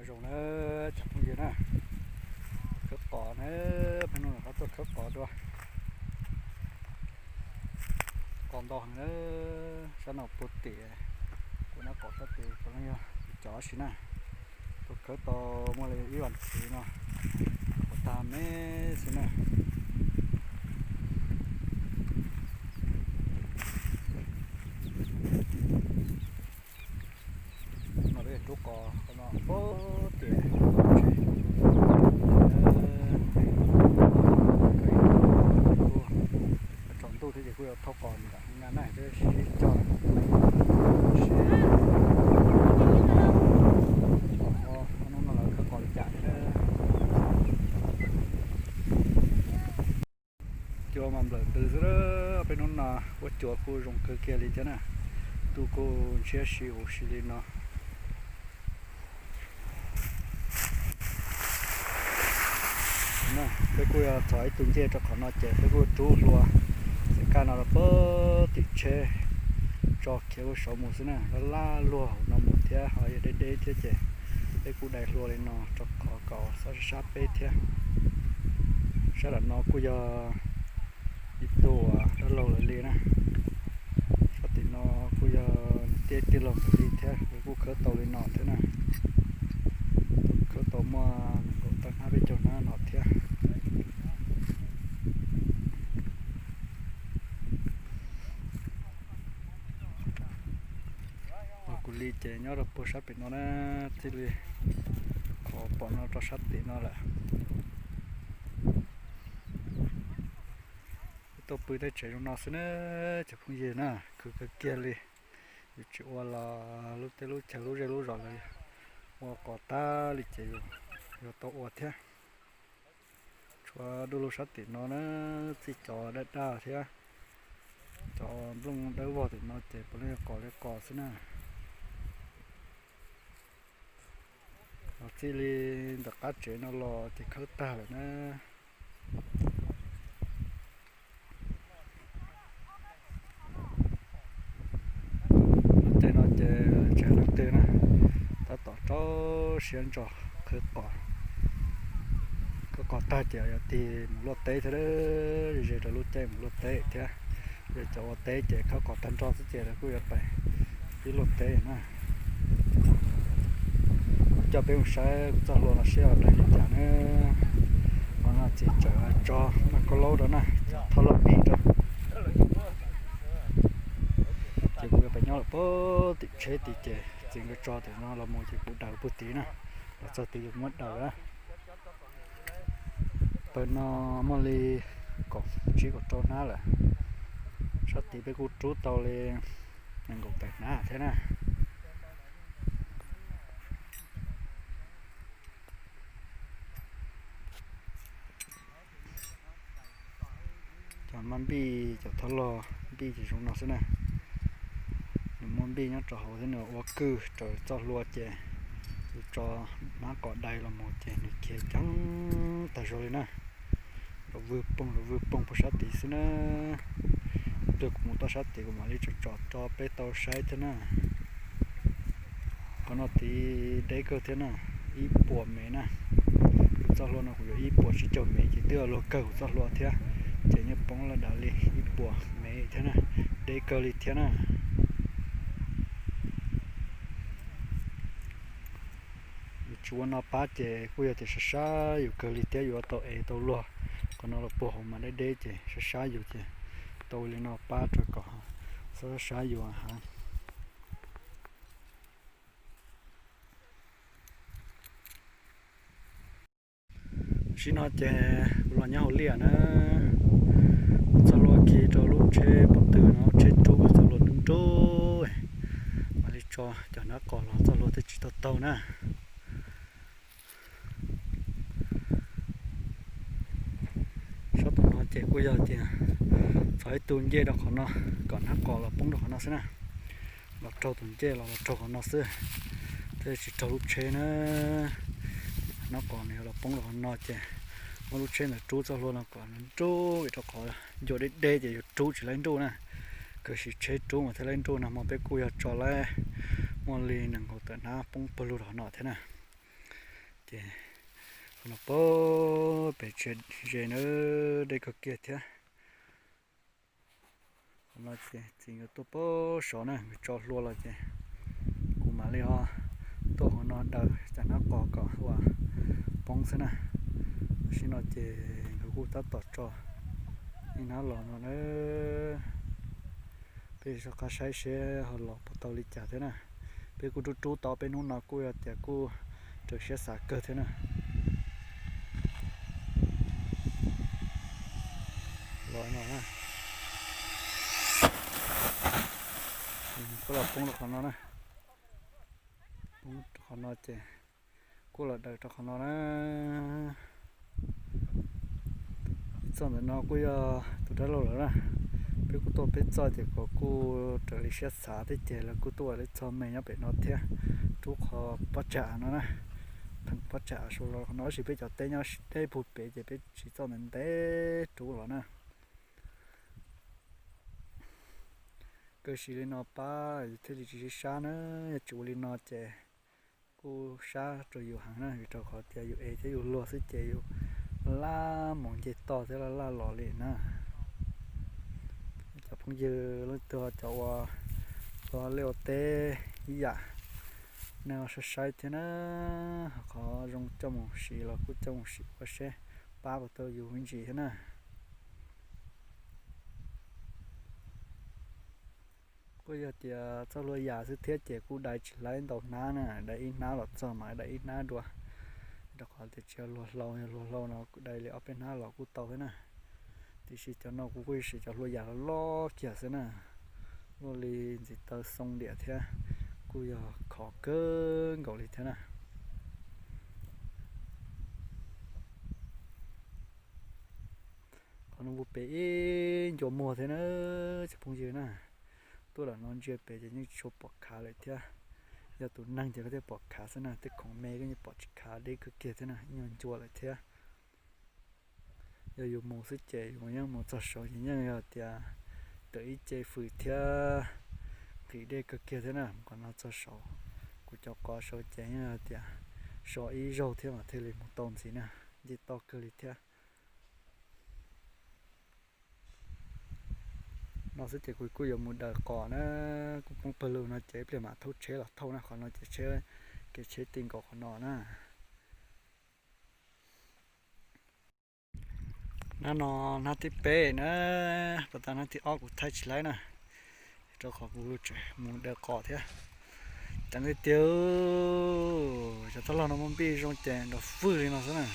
Zoo na, tsoom phooj ywg na, khawb qos na, peb hnub no rov qab tuaj khawb qos dua. Qos ntau heev na, sab no puag tim kuv nab qos sab tid puav leej yog cov si na. Tuaj khawb tau muaj li ib vas thiv no, qos tag me xwb na. No peb rub qos no puag tim tsev. Tsaus ntuj thiab ces kuj yuav thauj qos nram na, peb sib cog sib, hnub no lawv khawb qos li cas thiab. Cua mas nplawm ntws xwb, peb hnub no ua cua kuj zoo kawg kiag li thiab na. Ntuj kuj ntshiab si huv si li no. Peb kuj yog txhos ib tug ncej rau qhov no ces peb kuj rub hlua txiv kaj no rau puag tim tsheb tso khiav ua saud mus xwb na. Laj laj luag hauv no mus thiab ho yog deb deb thiab ces peb kuj dai hlua li no rau qhov kom sab sab peb thiab. Sab nram no kuj yog ib tug dab laug lawv li na. Sab tim no kuj yog tij tij laug lawv li thiab, lawv kuj khawb tau li no thiab na. Khawb tau muaj nees nkaum tawm hnab peb caug hnab no thiab. Kuv li ces nyob rau puag sab pem no na, txij li qhov pom no rau sab tim no lawm. Tuaj pw tej tsev zoo no xwb na, cov phooj ywg na, khwv kawg kiag li. Yus tsis ua los lub teb lub chaw lub zej lub zos lawv ua qos tag li ces yus yuav tau ua thiab. Tshuav du lug sab tim no na, txij cov daj daj thiab cov nplooj dawb vog tim no ces puav leej yog qos li qos xwb na. Los txij li ntawm qab tsev no los ces khawb tag lawm na. Lub caij no ces tsis hais leej twg na, tab tom rau siab ntso khawb qos. Khawb qos tag ces yog tig mus luaj teb thiab, ze rau lub caij mus luaj teb thiab. Yog cov ua teb ces khawb qos tag nrho xwb ces lawv kuj yuav pais pib luaj teb na. Coj peb mus saib kuv txoj hlua no seb ho daig li cas na. Qhov no ces tseem tso maj kaub laub rau na, tso thoj lauj pis rau. Ces kuv yuav pais nyob lawm puag tim tsheb tid ces txiv nkawd tso tim no los mus ces kuv daws puag tid na, los txog tid ces kuv muab daws na. Pawg no muaj li kaum tsib kaum rau hnab lawm. Sab tid peb kuj rub tau li nees nkaum tawm hnab thiab na. Cov maj npij cov thoj log npij ces zoo no xwb na. Nws muaj npij nyob rau hauv thiab nws ua kwj raws txoj hlua ces yus tso hnab qos dai los mus ces nws khiav ceev tag zog li na. Los vwg poog los vwg poog puag sab tid xwb na. Ib pliag kuv mus toj sab tid kuv mam li tsom tsom rau peb tau saib thiab na. Qhov no tid deb kawg thiab na, ib puas mev na. Kuv txoj hlua no kuv yuav ib puas tsib caug mev ces twb luag kawg kuv txoj hlua thiab. Ces yeej poob lawm dav li ib puas mev thiab na, deb kawg li thiab na. Yus tsis ua no pab ces kuj yog tias sab sab yus kawg li thiab, yuav tau ev tau luag. Qhov no los puag hauv mas deb deb ces sab sab yus ces tau li no pab rau kom sab sab yus hav. Tam sim no ces kuv los nyob hauv liaj na, kuv txoj hlua khi rau lub tsheb pob tw no, tsheb rub kuv txoj hlua nruj nruj, mam li tso cov hnab qos los txoj hlua thiaj tsis tau taug na. Sab tom no ces kuj yog tias txhos ib tug ncej rau qhov no, kom hnab qos los poob rau qhov no xwb na. Los raug tus ncej los los raug qhov no xwb, thiaj tsis raug lub tsheb na. Hnab qos nws yuav los poob rau qhov no ces muab lub tsheb ntawd rub txoj hlua no kom nruj, vim rau qhov ncua deb deb ces yuav rub tsis laib nruj na. Kawg siv tsheb rub mas thiaj laib nruj. Nag hmo peb kuj yog tso laib muaj li nees nkaum tawm hnab poob pawg lug rau qhov no thiab na. Ces qhov no pem tsev ze na, deb kawg kiag thiab. Qhov no ces txiv nkawd tuaj pem saud na, nkawd tso hlua los ces kuv mam li ho tuaj hauv no daws cov hnab qos kom ua poob xwb na. Tam sim no ces nkawd kuj tab tom tso ib hnab los no na. Peb soj qab saib seb ho los puas tau li cas thiab na. Peb kuj rub rub tau peb hnub no kuj yog tias kuj raws siab xav kawg thiab na. Los no na, kuj los poob rau qhov no na. Poob rau qhov no ces kuj los daws rau qhov no na. Txoj ntawm no kuj yog tus dab laug lawm na. Peb kuj tuaj peb txoj ces kuj raws li siab xav thiab ces lawv kuj tuaj ua li txog me nyob pem no thiab. Rub qhov pob tsag no na, pheej pob tsag saud los qhov no tab sis peb cov teb nyob deb puag pem ces peb siv txoj ntev ntev rub los na. Kawg siv li no pab thiaj li tsis sib sab na, yog tsis ua li no ces kuj sab rau yus heev na, vim rau qhov tias yus ev thiab yus luag xwb ces yus laj mus nce toj thiab laj laj los li na. Cov phooj ywg leej twg cov ua liaj ua teb ib yam, nej ho saib saib thiab na, qhov zoo coj mus siv los kuj coj mus siv ua seb pab puas tau yus me ntsis thiab na. Kuj yog tias txoj hlua yam xwb thiab ces kuj dai tsis laib ntau hnab na, dai ib hnab los txog mas dai ib hnab dua. Rau qhov tias tsis yog hlua hlau, yog hlua hlau no kuj dai li ob peb hnab los kuj tau thiab na. Tiam sis cov no kuv kuj siv cov hlua yam loj loj kiag xwb na, luaj li ntxiv taw xoo diam thiab, kuj yog khov kawg nkaus li thiab na. Qhov no puag pem ib ncua muag thiab na, cov phooj ywg na. Tuaj lawm no ntsia pem ces yeej tsis tshua pom khav lawm thiab. Yog tus neeg ces koj thiaj pom khav xwb na, tej khoom me koj yeej pom tsis khav, deb kawg kiag thiab na, ib nyuag ncua lawm thiab. Yog yus mus xwb ces yus yeej mus txog saud ces yeej yog tias tawm ib ce fws thiab nqhis dej kawg kiag thiab na. Qhov no txog saud, kuv cov qos saud ces yeej yog tias so ib zaug thiab mas thiaj li mus tau ntxiv na, nce toj kawg li thiab. No xwb ces kuv kuj yuav mus daws qos na, kuj poob pawg lug no ces ib pliag mam thauj tsheb los thauj na, qhov no ces tsheb, kev tsheb ti nkaus qhov no na. Hnab no hnab thib peb na, pas tas hnab thib ob kuv thaij tsis laib na, rau qhov kuv tseem mus daws qos thiab. Ceev tiag tiag, cov toj log no muaj npij zoo ces nrov fwj li no xwb na.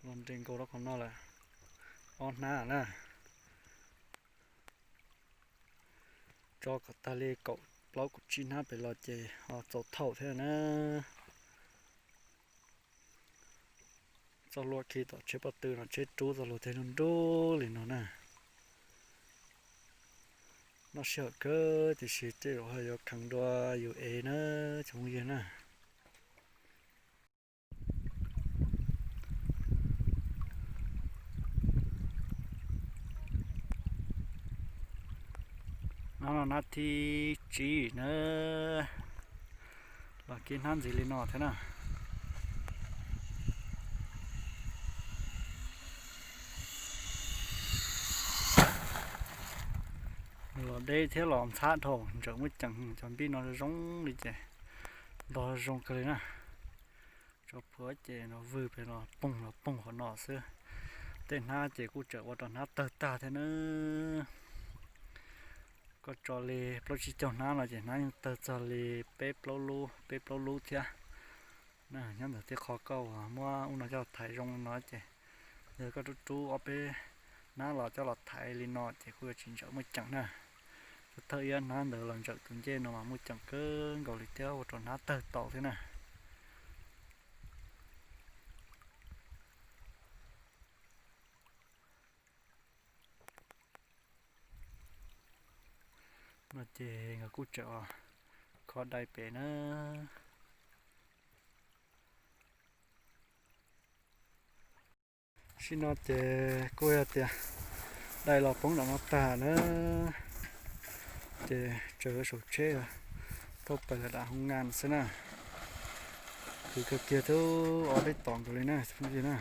Los nres nkaus rau qhov no lawm, ob hnab na. Tso kom tag li kaum plaub kaum tsib hnab pem los ces ho txaus thauj thiab na. Txoj hlua khi tom tsheb pob tw no tsheb rub txoj hlua thiaj nruj nruj li no na. Noj sij hawm kawg tiam sis tej zaum ho yuav kheev dua yus ev na, cov phooj ywg na. No hnab thib tsib na, los kiag hnab ntxiv li no thiab na. Los deb thiab los ntxhab dhau, ntsawm muaj ceem, cov npij no zoo li ces ntog zoo kawg li na. Tso plhuav ces no vwg pem los poog los poog qhov no xwb. Tej hnab ces kuj tseem ua rau hnab tawg tag thiab na. Koj tso li plaub tsib caug hnab no ces hnab yeej tawg txog li peb plaub lub, peb plaub lub thiab. Nyob ntawm tej qhov koj uas muab ub no coj los thaiv zoo li no ces yog koj rub rub ob peb hnab los coj los thaiv li no ces kuj yuav tsis ntsawm muaj ceem na. Thawj ib hnab ntawd los ntsawm tus ncej no mas muaj ceem kawg nkaus li thiab ua rau hnab tawg tau thiab na. No ces nkawd kuj tseem kho dai pem na. Tam sim no ces kuj yog tias dai los poob nram no tag na. ces tsaws saum tsheb, thauj pais lawm daim hoo ngas xwb na. Khwv kawg kiag thiab, ob peb tom nkaus li na, phooj ywg na.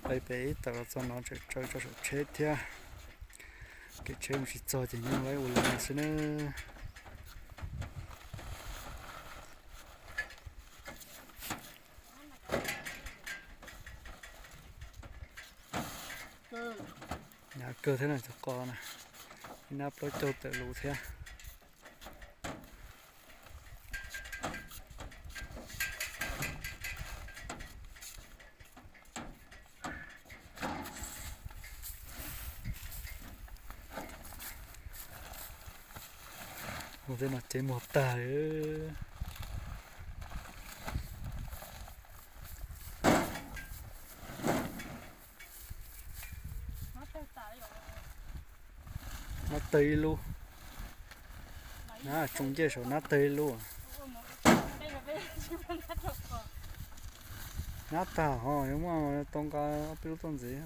Pais pem ib tawm los txog no tseem tsaws tso saum tsheb thiab. Kev tsheb mus tsis txog ces nyob lawm ua li no xwb na. Hnyav kawg thiab na, cov qos na, ib nab plaub caug tawm lus thiab. Ua tej no ces muag tag li. Nab tawg ib lub. Nab tsoo ncej saum nab tawg ib lub. Nab tag ho yuav muaj tau nqa ob peb lub tuaj ntxiv.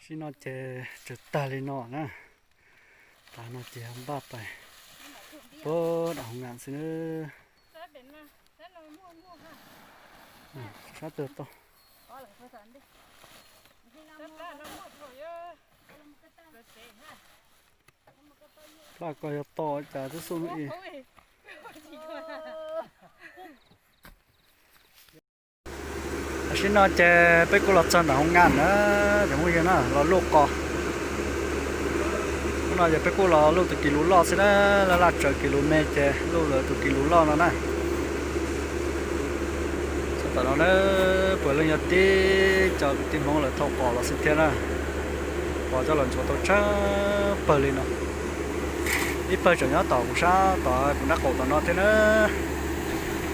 Sib no ces tsaws tag li no na. Tag no ces npaj pais puag nram hoo ngas xwb na. Sab twg tau. Plaj ko yog to cas twb xub hnub i. Tam sim no ces peb kuj los txog nram hoo ngas na, cov phooj ywg na, los luj qos. Hnub no ces peb kuj los luj tus kis lus loj xwb na, laj laj tsaws kis lus me ces luj lawv tus kis lus loj no na. Txog tom no na, puav leej yog tib co kwv tij Hmoob lawv thauj qos los xwb thiab na. Qos coj los ntxuav tau tshaj pawg li no. Ib pawg tseem nyob tom kuv sab tom kuv nrab qaum tom no thiab na.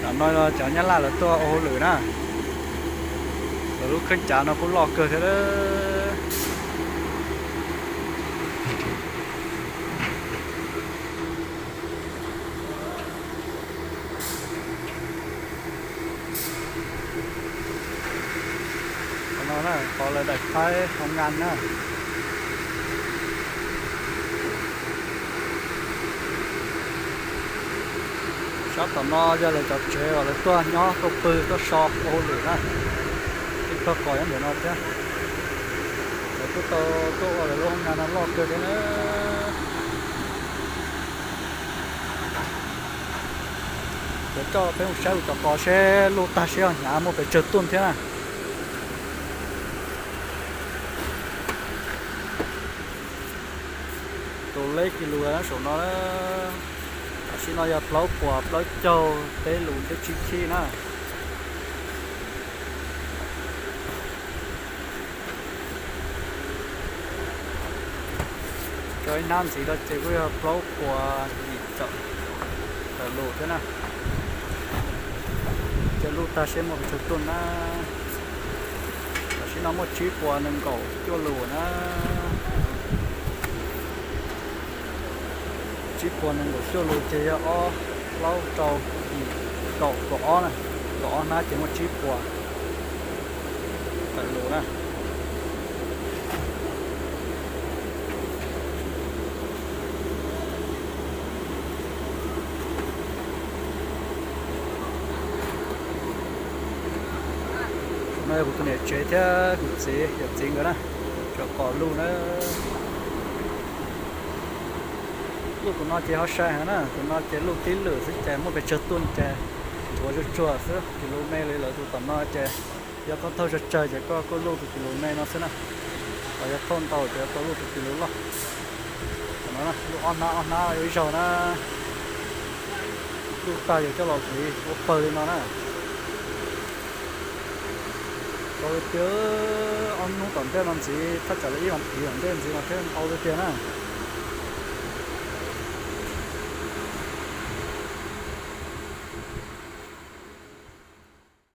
Tom no cov Nyab Laj lawv tuaj ua hauj lwm na. Lawv lub kheej cav no kuj loj kawg thiab na. Qhov no na, qhov lawv daim phaib hoo ngas na. Sab tom no yog lawv cov tsev uas lawv tuaj nyob tuaj pw tuaj so ua hauj lwm na. Ib pawg qos nyob ntawm no thiab. Lawv kuj tau tuaj ua lawv lub hoo ngas no loj kawg thiab na. Cov coj peb mus saib kuv cov qos seb luj tag seb ho hnyav muaj pes tsawg tuj thiab na. Tus leb kis lus saum no, tam sim no yog plaub puas plaub caug peb lus thiab tsib khib na. Cov ib hnab ntxiv no ces kuj yog plaub puas yim caum tawm lus thiab na. Ces luj tag seb muaj pes tsawg tuj na. Tam sim no muaj tsib puas nees nkaum cuaj lus na. Tsib puas nees nkaum cuaj lus ces yog ob plaub rau yim kaum kaum ob na. Kaum ob hnab ces muaj tsib puas tawm lus na. No yog kuv tus niam tsev thiab kuv txiv yawm txiv nkawd na, cov qos luj na. Luj tus no ces ho sai heev na, tus no ces luj tib lwm xwb ces muaj pes tsawg tuj ces ntxuav zuj tsuag xwb. Kis lus me li lawv tus tom no ces yog koj thauj tsawg tsawg ces koj kuj luj tus kis lus me no xwb na. Los yog thauj ntau ces tau luj tus kis lus loj. Tom no luj ob hnab ob hnab ib zaug na. Luj tag yog coj los hliv ua pawg li no na. Tau tias ob hnub tom ntej no ntxiv, thaj tsam li ib vas thiv tom ntej ntxiv no thiab ntau tiag tiag na.